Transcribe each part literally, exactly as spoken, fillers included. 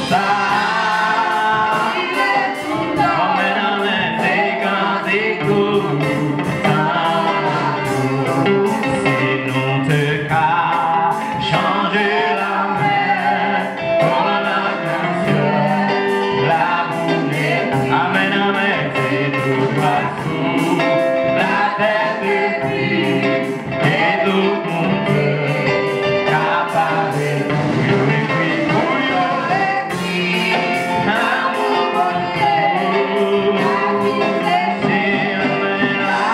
Sa. Amèn, amèn, se kantik tou sa. Si nou te ka chanje lamè, kon laglasyè, laboune. Amèn, amèn, se tou pwa sou latè te pi. E tout moun ka pale pou yo ekri, pou yo ekri. Lanmou Bondye, pa fin seche. Amèn la.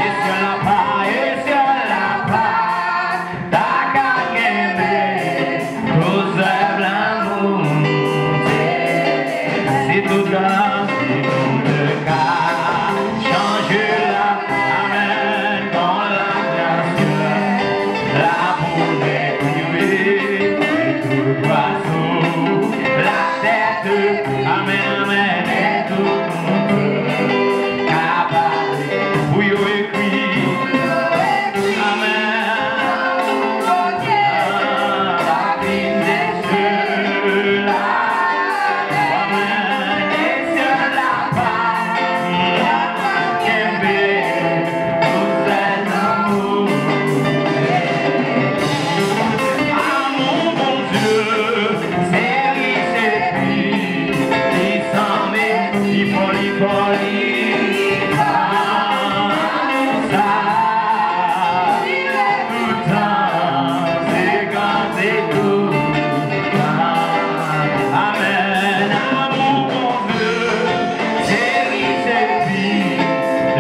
E syèl la pa, e syèl la pa ta ka kenbe. Tout zèv lanmou Bondye, si tout gras, si tout ka chanje la, amèn, kon laglasyè, laboune, si tout pwa sou latè, amèn, amèn, e tout moun ka pale pou yo ekri. Amèn. Amèn. E syèl la pa, la pa kenbe pou sèl lanmou. Lanmou Bondye, se li, se li, li sanble, li fò, li fò, li fò. Sa, tout tan, se kantik tou tan. Amèn. Lanmou Bondye, se li, se li,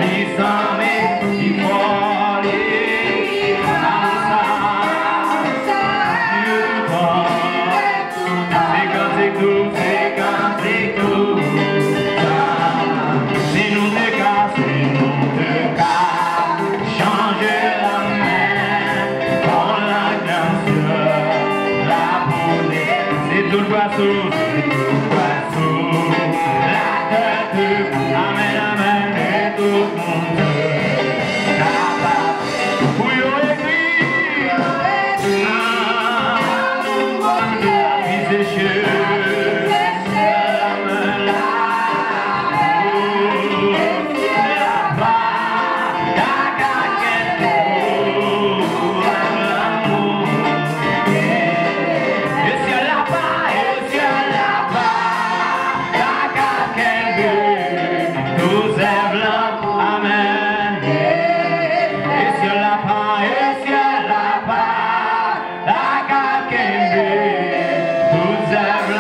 li sanble, li fò, li fò. Sa, tout tan. Se kantik tou, se kantik tou sa. Si nou te ka, si nou te ka chanje lamè, kon laglasyè, laboune, si tout pwa sou, si tout pwa sou latè te, amèn, amèn, e tout moun te kapab pou yo ekri. Ah, la pli seche. E syèl la pa, e syèl la pa ta ka kenbe tout zèv lan. Amèn. E syèl la pa, e syèl la pa ta ka kenbe tout zèv lan.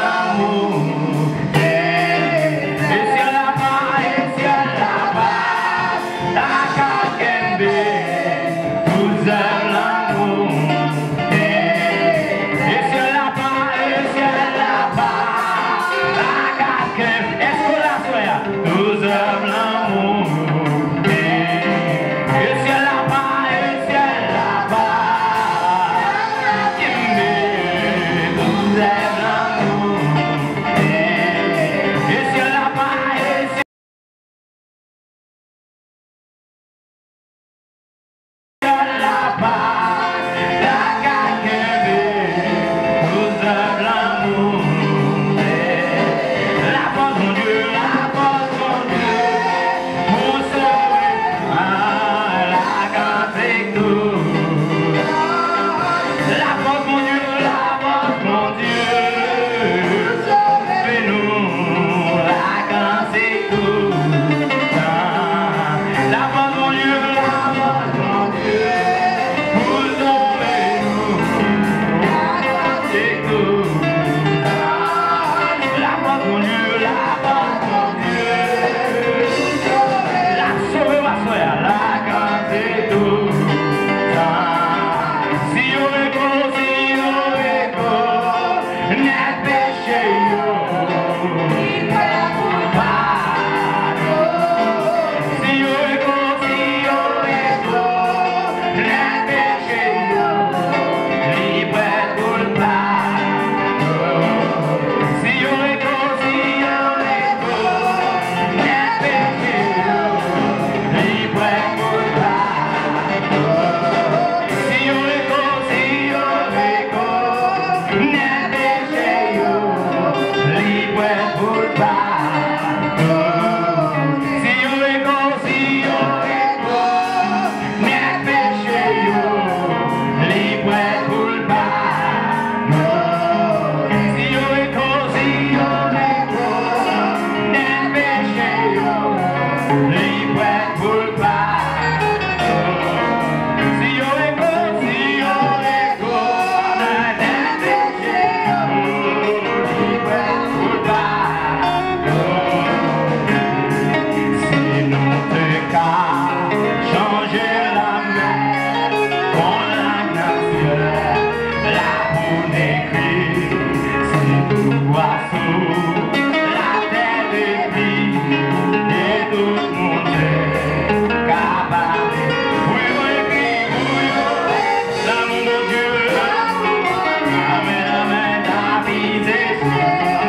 Wa sou latè epi e tout moun fè ka pale. Wi, mwen ekri pou yo lanmou Bondye. Amèn, amèn, apize sou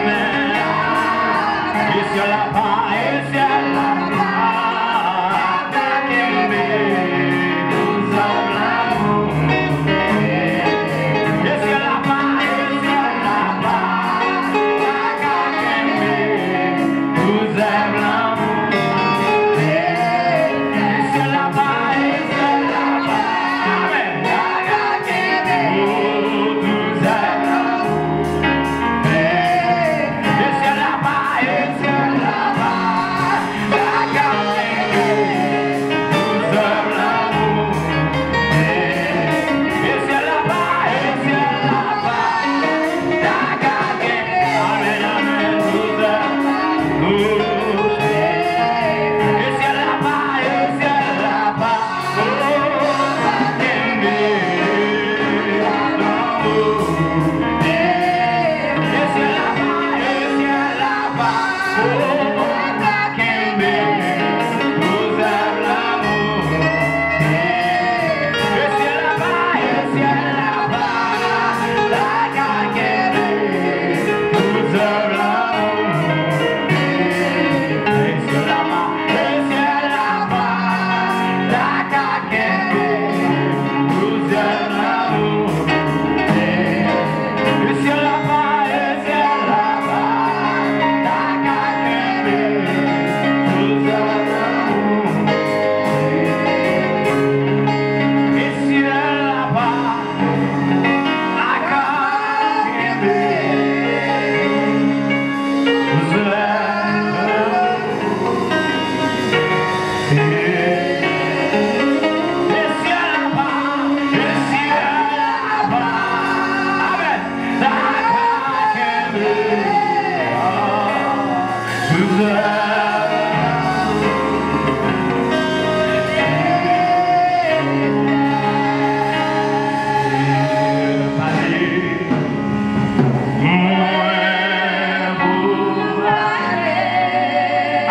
mwen. E syèl la pa, e syèl la pa.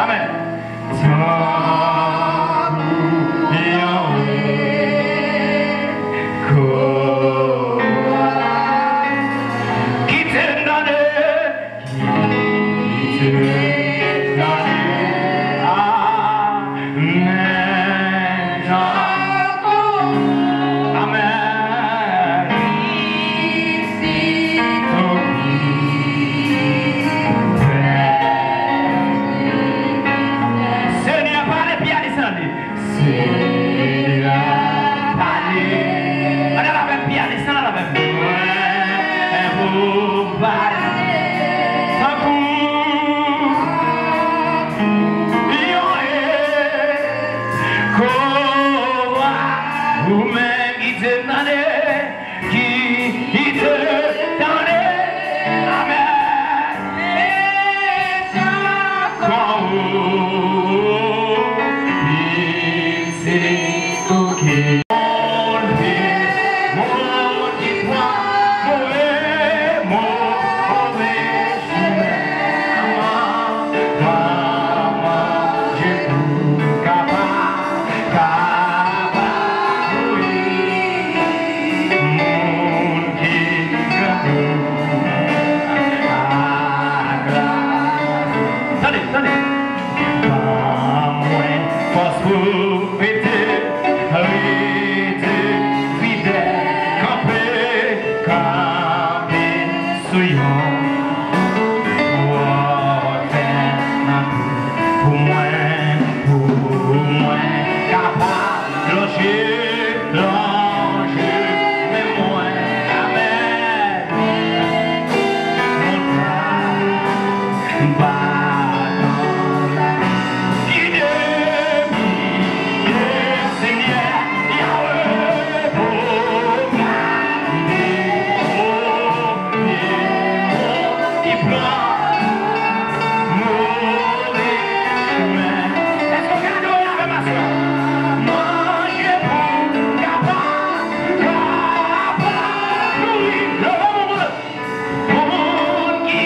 Amèn. Tankou yon eko. Kite m tande. Kite m tande. Amèn. Amèn. Senyè, pale, pyanis lan li. Senyè, pale. Ann al avè m, pyanis lan, ann al avè m. Mwen pou pale. Tankou yon eko, vwa ou menm ki te tande. Ki te tande, amèn. Kon ou, li se toke. Monte, monte, pran move, move chimen. Kòman, kòman, Manje pou kapab, kapab mouri. Moun ki grangou ak la. Tande, tande. Ban mwen fòs pou rete, rete fidèl, kanpe, kanpe. Sou yon wòtè nan tou pou mwen, pou mwen kapab lonje, lonje men mwen. Amèn. Montagne batan la. Gide m, gide m, Senyè, Yahweh, oh, gide m, oh, gide m, oh, ki pran move chimen. Èske w ka adore l avè m aswè? Manje pou kapab, kapab nouri. Leve men w. Moun ki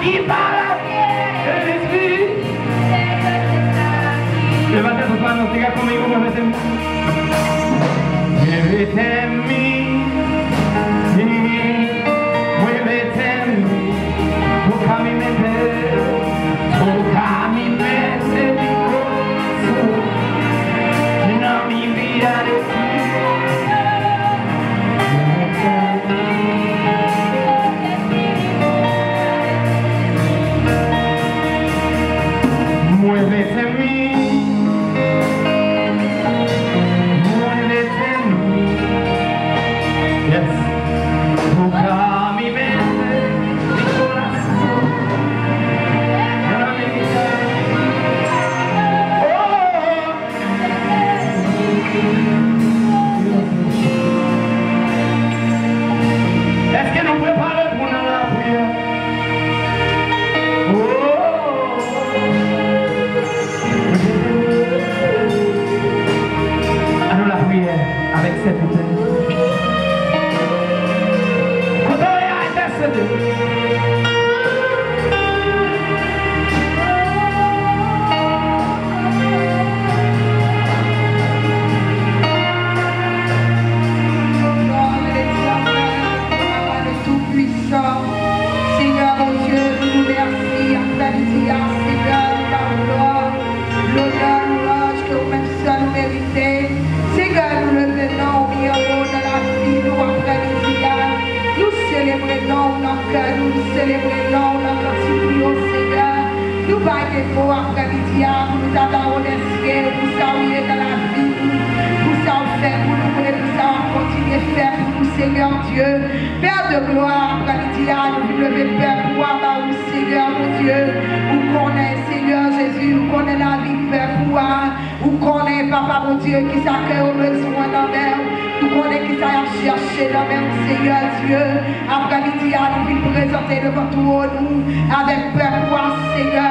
Ki pa la Sentespri. Leve tèt ou, anonse, gad kòman yo mwen mete m. Mwen mete m. Mwen mete m. Toca mi mente. Toca mi mente, mi corazón. Llena mi vida de ti. Muévete en mí. Muévete en mí. Yes. Toca mi mente, mi corazón. Llena mi vida. Oh! Èske nou prepare pou n al nan lapriyè? Oh! Ann nan lapriyè avèk sèvitè. Kote w ye a, entèsede. Senyè Bondye, nou di w mèsi aprèmidi a, Senyè, nou ba w glwa, lonè, lwanj ke ou menm sèl ou merite. Senyè, nou leve non w byen wo nan lavi nou aprèmidi a. Nou selebre non w nan kè nou, nou selebre non w nan kantik nou yo, Senyè. Nou pa gen mo aprèmidi a pou nou ta ba w remèsye pou sa w ye nan lavi nou, pou sa w fè pou nou e pou sa w ap kontinye fè pou nou, Senyè Dye. Pè de glwa, aprèmidi a, nou vin leve pèp ou a ba ou, Senyè Bondye. Ou konnen, Senyè Jezi, ou konnen lavi pèp ou a. Ou konnen, Papa Bondye, kisa ke yo bezwen nan men w. Ou konnen kisa y ap chèche nan men w, Senyè Dye. Aprèmidi a, nou vin prezante devan twòn ou avèk pèp ou a, Senyè,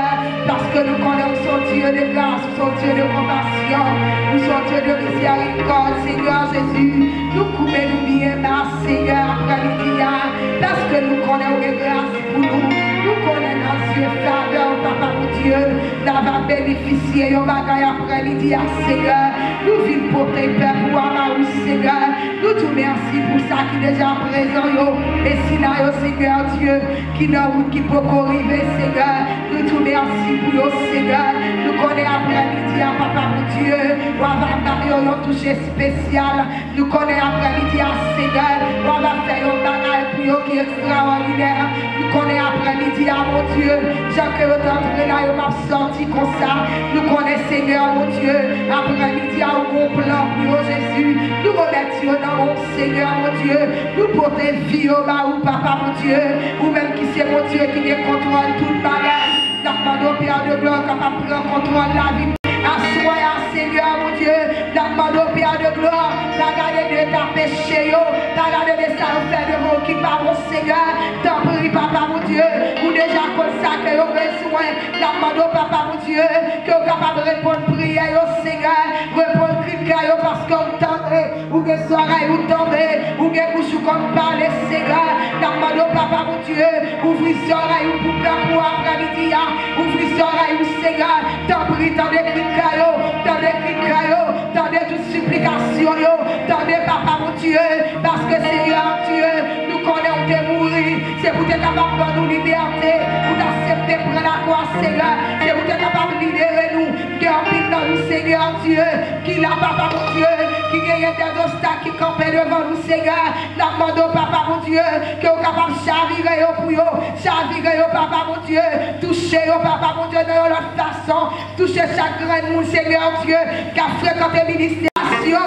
paske nou konnen ou se yon Dye de gras, ou se yon Dye de konpasyon, ou se yon Dye de mizèrikòd, Senyè Jezi. Nou koube nou byen ba, Senyè, aprèmidi a, paske nou konnen ou gen gras pou nou. Nou konnen nan zye favè w, Papa Bondye, n ava benefisye yon bagay aprèmidi a, Senyè. Nou vin pote pèp ou a ba ou, Senyè. Nou di w mèsi pou sa ki deja prezan yo, e sila yo, Senyè Dye, ki nan wout ki poko rive, Senyè. Nou di w mèsi pou yo, Senyè. Nou konnen aprèmidi a, Papa Bondye, w ava ba yo yon touche espesyal. Nou konnen aprèmidi a, Senyè, w ap fè yon bagay pou yo ki ekstraòdinè. Nou konnen aprèmidi a, Bondye, jan ke yo t antre la, yo p ap sòti konsa. Nou konnen, Senyè, Bondye, aprèmidi a, ou gon plan pou yo, Jezi. Nou remèt yo nan men w, Senyè, Bondye. Nou pote vi yo ba ou, Papa, Bondye. Ou menm ki se Bondye ki gen kontwòl tout bagay. N ap mande w, Pè de glwa, kapab pran kontwòl lavi. Aswè a, Senyè, Bondye, n ap mande w, Pè de glwa, pa gade de eta peche yo, pa gade de sa yo fè devan w ki pa bon, Senyè. Tanpri, Papa, Bondye, ou deja konn sa ke yo bezwen. N ap mande w, Papa, Bondye, ke w kapab reponn priyè yo, Senyè. Reponn kri kè yo, paske w tande. Ou gen zòrèy, ou tande. Ou gen bouch, ou konn pale, Senyè. N ap mande w, Papa Bondye, ouvri zòrèy ou pou pèp ou aprèmidi a. Ouvri zòrèy ou, Senyè. Tanpri, tande kri kè yo, tande kri kè yo, tande tout siplikasyon yo, tande, Papa Bondye, paske, Senyè Dye, nou konnen ou te mouri, se pou te kapab ban nou libète, ou t aksepte pran lakwa, Senyè, se pou te kapab libere nou. Gen anpil nan nou, Senyè Dye, ki la, Papa Bondye, ki genyen dèzostak ki kanpe devan nou, Senyè. N ap mande w, Papa Bondye, ke w kapab chavire yo pou yo, chavire yo, Papa Bondye, touche yo, Papa Bondye, nan yon lòt fason, touche chak grenn moun, Senyè Dye, k ap frekante ministè. Fè yo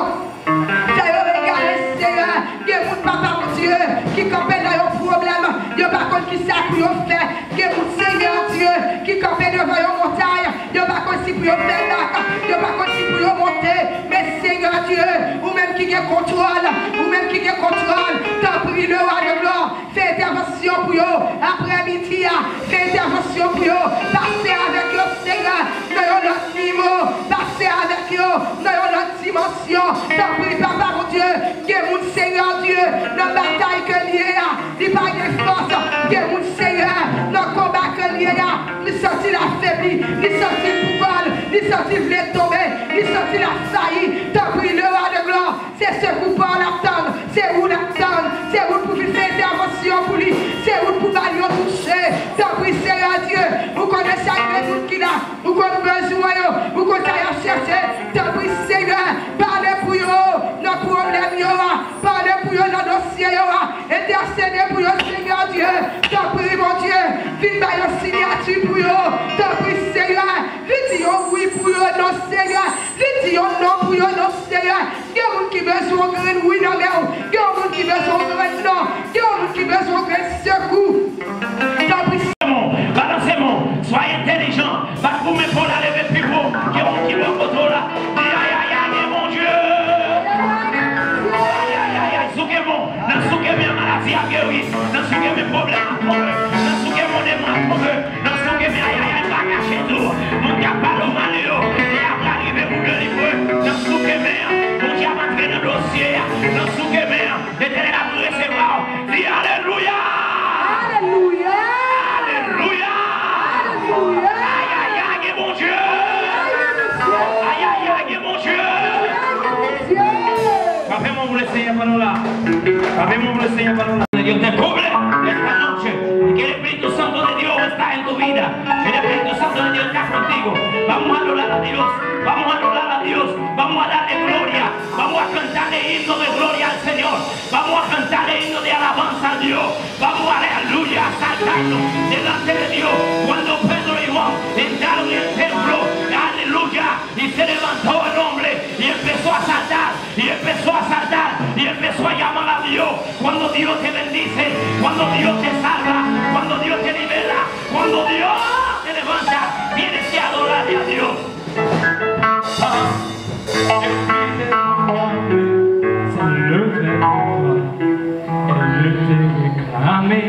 egare, Senyè. Gen moun, Papa Bondye, ki kanpe nan yon pwoblèm, yo pa konn kisa pou yo fè. Gen moun, Senyè Dye, ki kanpe devan yon montay, yo pa konn si pou yo fè bak, yo pa konn si pou yo monte. Men, Senyè Dye, ou menm ki gen kontwòl, ou menm ki gen kontwòl, tanpri, le wa de glwa, fè entèvansyon pou yo. Aprèmidi a, fè entèvansyon pou yo. Pase avèk yo, Senyè, nan yon lòt nivo. Pase avèk yo nan yon lòt dimansyon. Tanpri, Papa Bondye, gen moun, Senyè Dye, nan batay ke l ye a, li pa gen fòs. Gen moun, Senyè, nan konba ke Senyè Dye, ou konnen sa gen moun ki la, ou konn bezwen yo, ou konn sa y ap chèche. Tanpri, Senyè, pale pou yo nan pwoblèm yo a, pale pou yo nan dosye yo a, entèsede pou yo, Senyè Dye. Tanpri, Bondye, vin ba yo sinyati pou yo. Tanpri, Senyè, vin di yo wi pou yo, non, Senyè. Vin di yo non pou yo, non, Senyè. Gen moun ki bezwen yon grenn wi nan men w. Gen yon moun ki bezwen yon grenn non. Gen yon moun ki bezwen yon grenn sekou. Tanpri, Simon, balanse men w. Soyez intelligent. Bat pou men pa w la, leve pi wo. Gen yon moun ki bò kote w la. Di, ay, ay, ay, gen Bondye. Ay, ay, ay, ay, souke men w. Nan souke men an, maladi ap geri. Nan souke men an, pwoblèm ap tonbe. Nan souke men an, demon ap tonbe. Nan souke men an, ay, ay, ay, pa kache tou. Moun k ap pale w mal yo, lè y ap rive pou delivre. Nan souke men an, Bondye ap antre nan dosye a. Nan souke men an, Letènèl ap resevwa w. Di alelouya! Alelouya! Alelouya! Alelouya! Ay, ay, ay, gen Bondye! Ay, ay, ay, gen Bondye! Ay, gen Bondye! Frape men w pou Lesenyè pandan w la. Frape men w pou Lesenyè pandan w la. Yo te cubre esta noche. Y que el Espíritu Santo de Dios está en tu vida. El Espíritu Santo de Dios está contigo. Vamos a adorar a Dios. Vamos a adorar a Dios. Vamos a darle gloria. Vamos a cantarle himno de gloria al Señor. Vamos a cantarle himno de alabanza a Dios. Vamos, aleluya, a saltarnos delante de Dios. Cuando Pedro y Juan entraron en el templo, aleluya, y se levantó el hombre y empezó a saltar, y empezó a saltar, y empezó a llamar a Dios. Cuando Dios te bendice, cuando Dios te salva, cuando Dios te libera, cuando Dios te levanta, tienes que adorarle a Dios. Ah. Esprit de gloire, c'est le verre de gloire. Elle te réclame,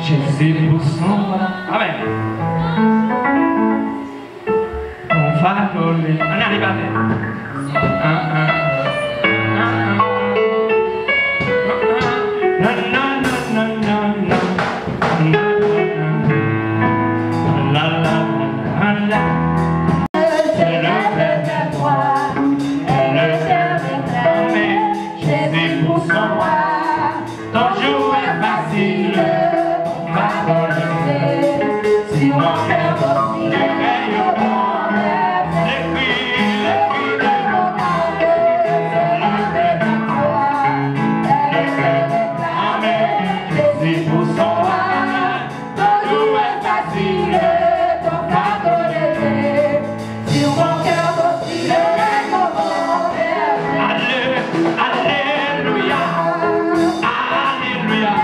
Jésus pour son roi. Amen. On va adorer. Ann ale, batè. Ah, ah, ah. Ah, ah, ah. Ah, ah. Na, na, na, na, na, na. Na, na, na, na. La, la, la, la, la. C'est le réservoir, le réservoir. Amen. Jésus pour son roi. Ton jour est facile, ton fardeau léger. Sur mon cœur aussi, le cri, le cri de mon âme, c'est le réservoir, le réservoir. Amen. Jésus pour son roi. Ton jour est facile, ton fardeau léger. Sur mon cœur aussi le réconfort. Allé-, alléluia. Alléluia.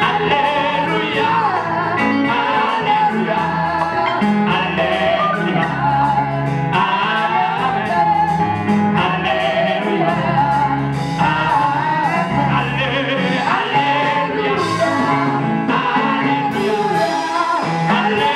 Alléluia. Alléluia. Alléluia. Amen. Alléluia. Alléluia. Alléluia. Alléluia.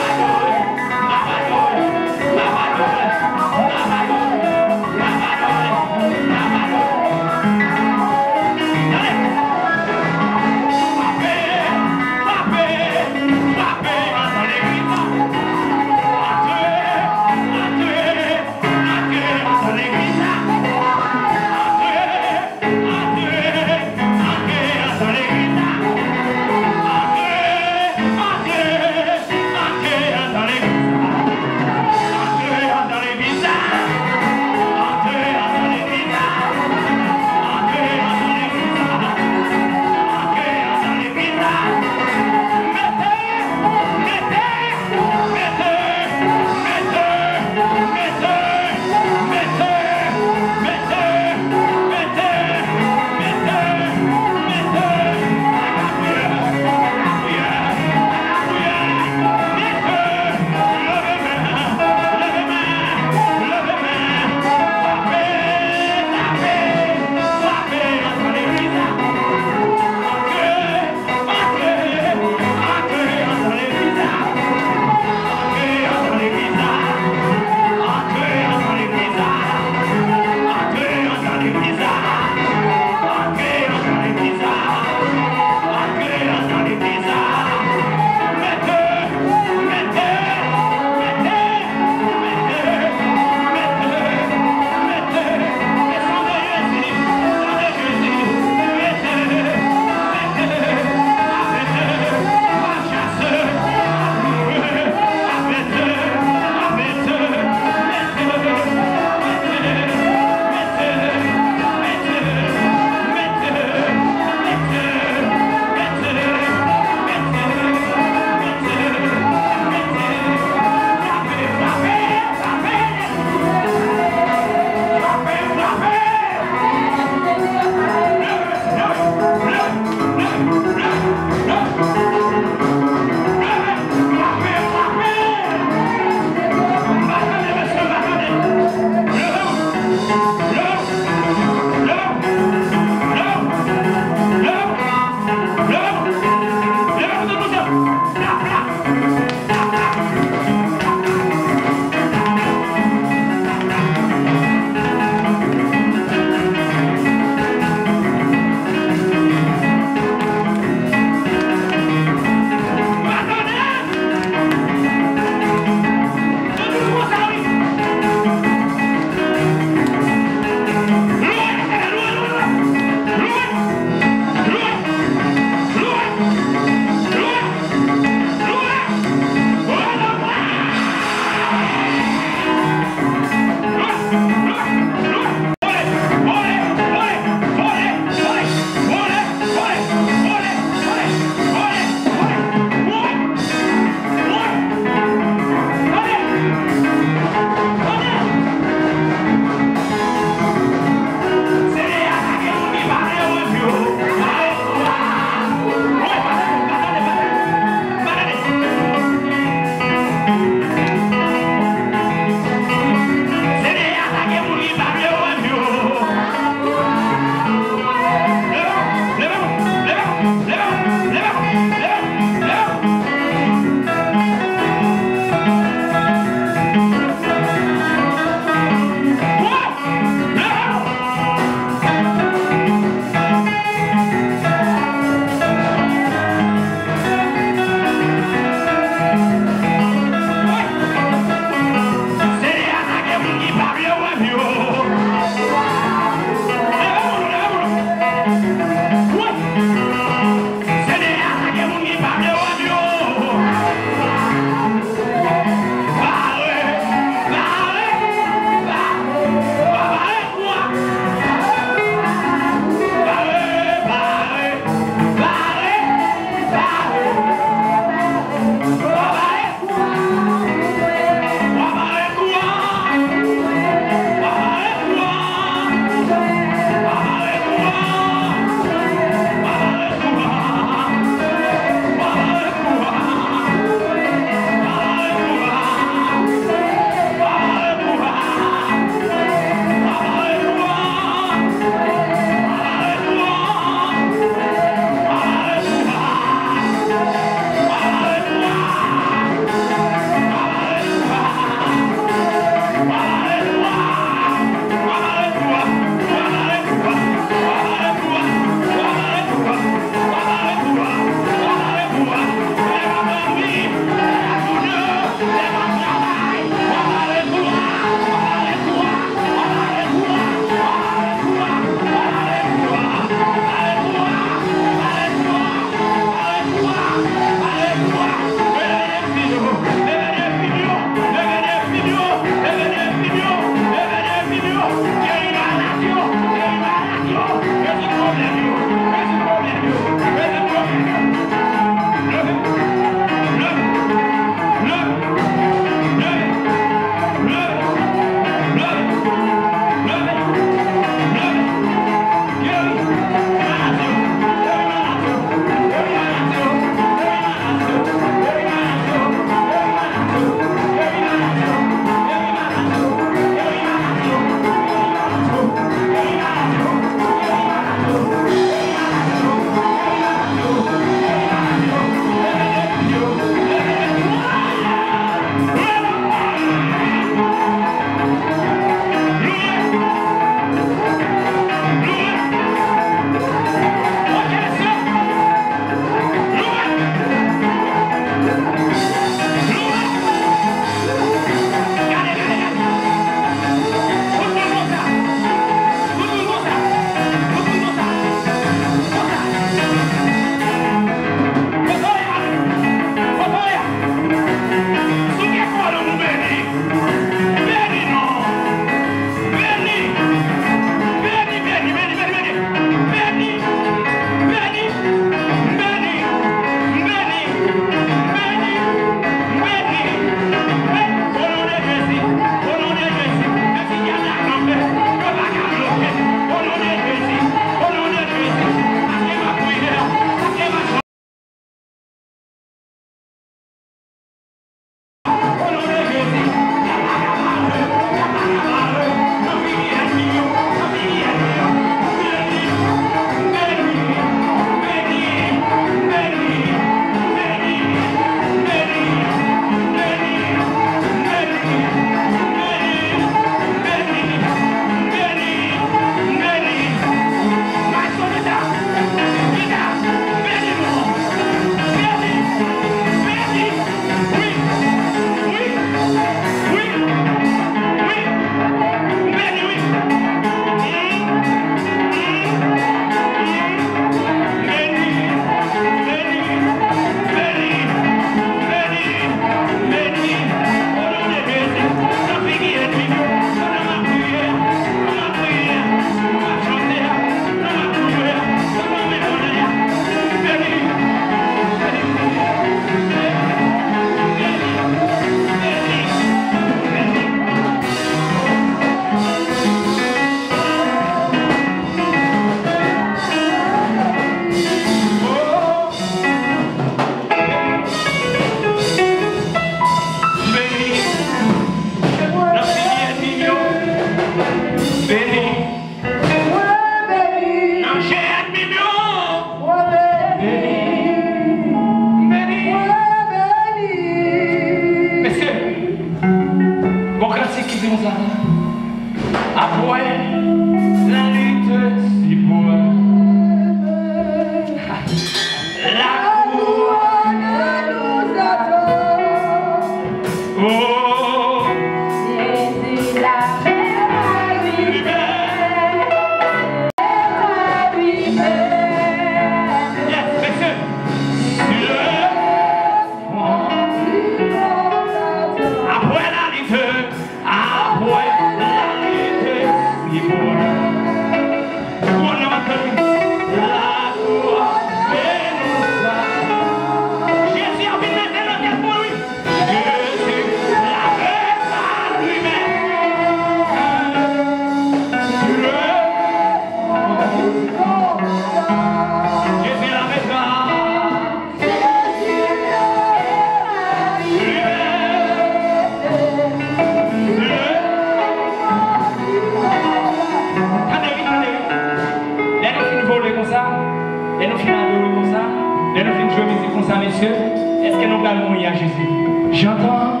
Èske nou pral mouri a Jezi? J'entends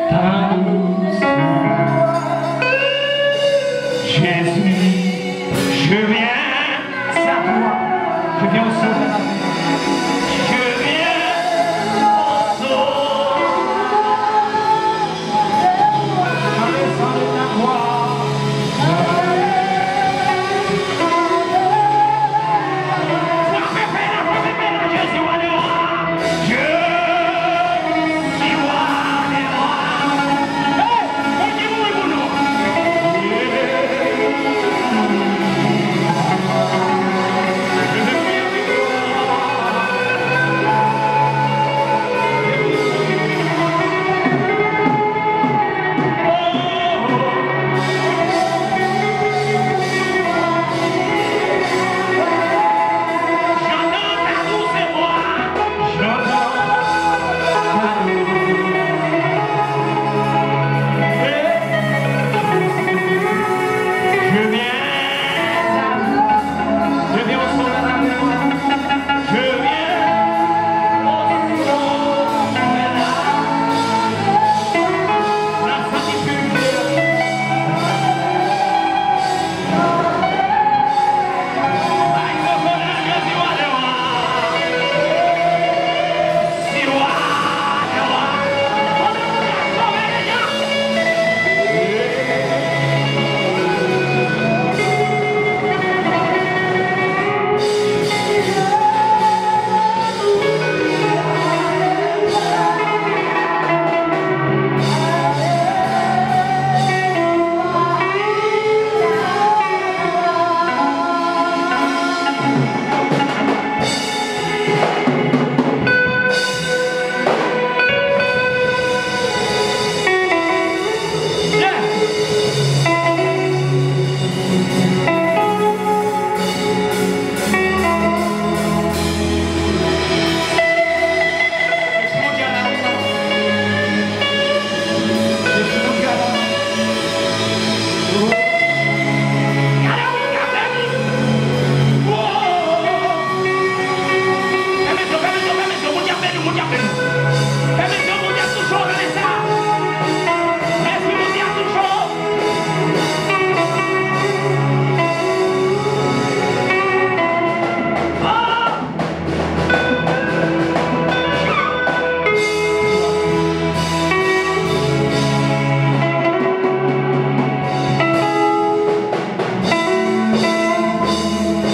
ta douce voix. Jésus, je viens à toi. Je viens au sauveur. Je viens au sauveur.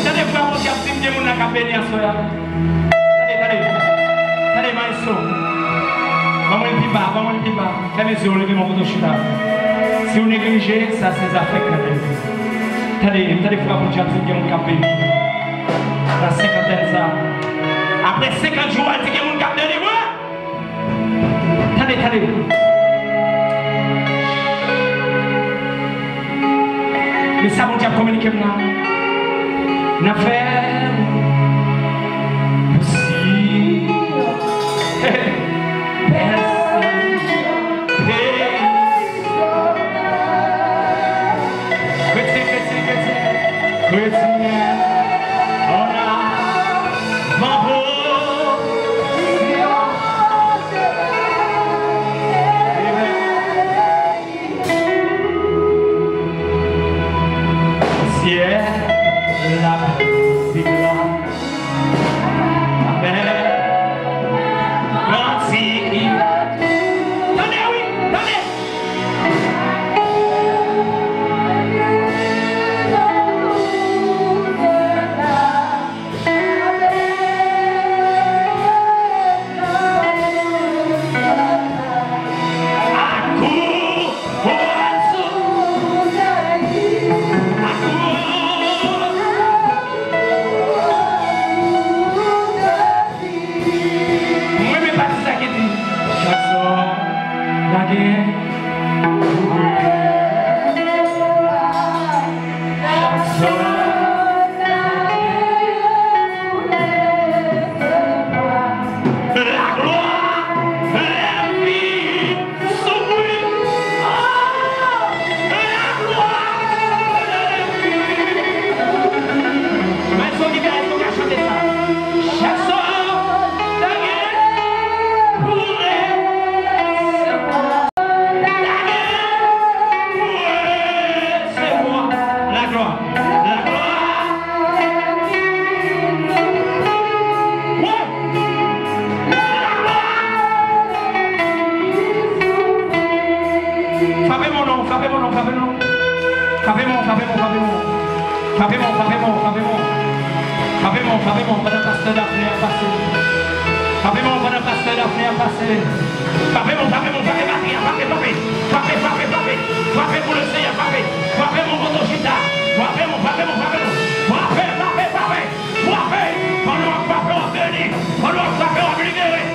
Tande vwa Bondye ap di m gen moun la k ap beni aswè a. Tande, tande. Tande, maestro. Ban mwen l pi ba, ban mwen l pi ba. Fèmen zye w, leve men w kote w chita. Si w neglije, sa se zafè k nan legliz. Tande, tande vwa Bondye ap di m gen moun k ap beni nan senkantèn sa. Apre senkant jou, w al di gen moun k ap delivre. Tande, tande. Men sa Bondye ap kominike m la. N ap fè l posib. Pèsonn. Kretyen, kretyen, kretyen, kretyen, ann avan pou Seyè. Amen. Seyè, lapè. Frape men w, frape men w, frape men w. Frape men w, frape men w, frape men w. Frape men w, frape men w, pandan pastè Daphné ap pase. Frape men w pandan pastè Daphné ap pase. Frape men w, frape men w, frape batri a, frape, frape. Frape, frape, frape. Frape pou le Senyè, frape. Frape men w kote w chita. Frape men w, frape men w, frape men w. Frape, frape, frape. Frape. Pandan w ap frape, w ap beni. Pandan w ap frape, w ap libere.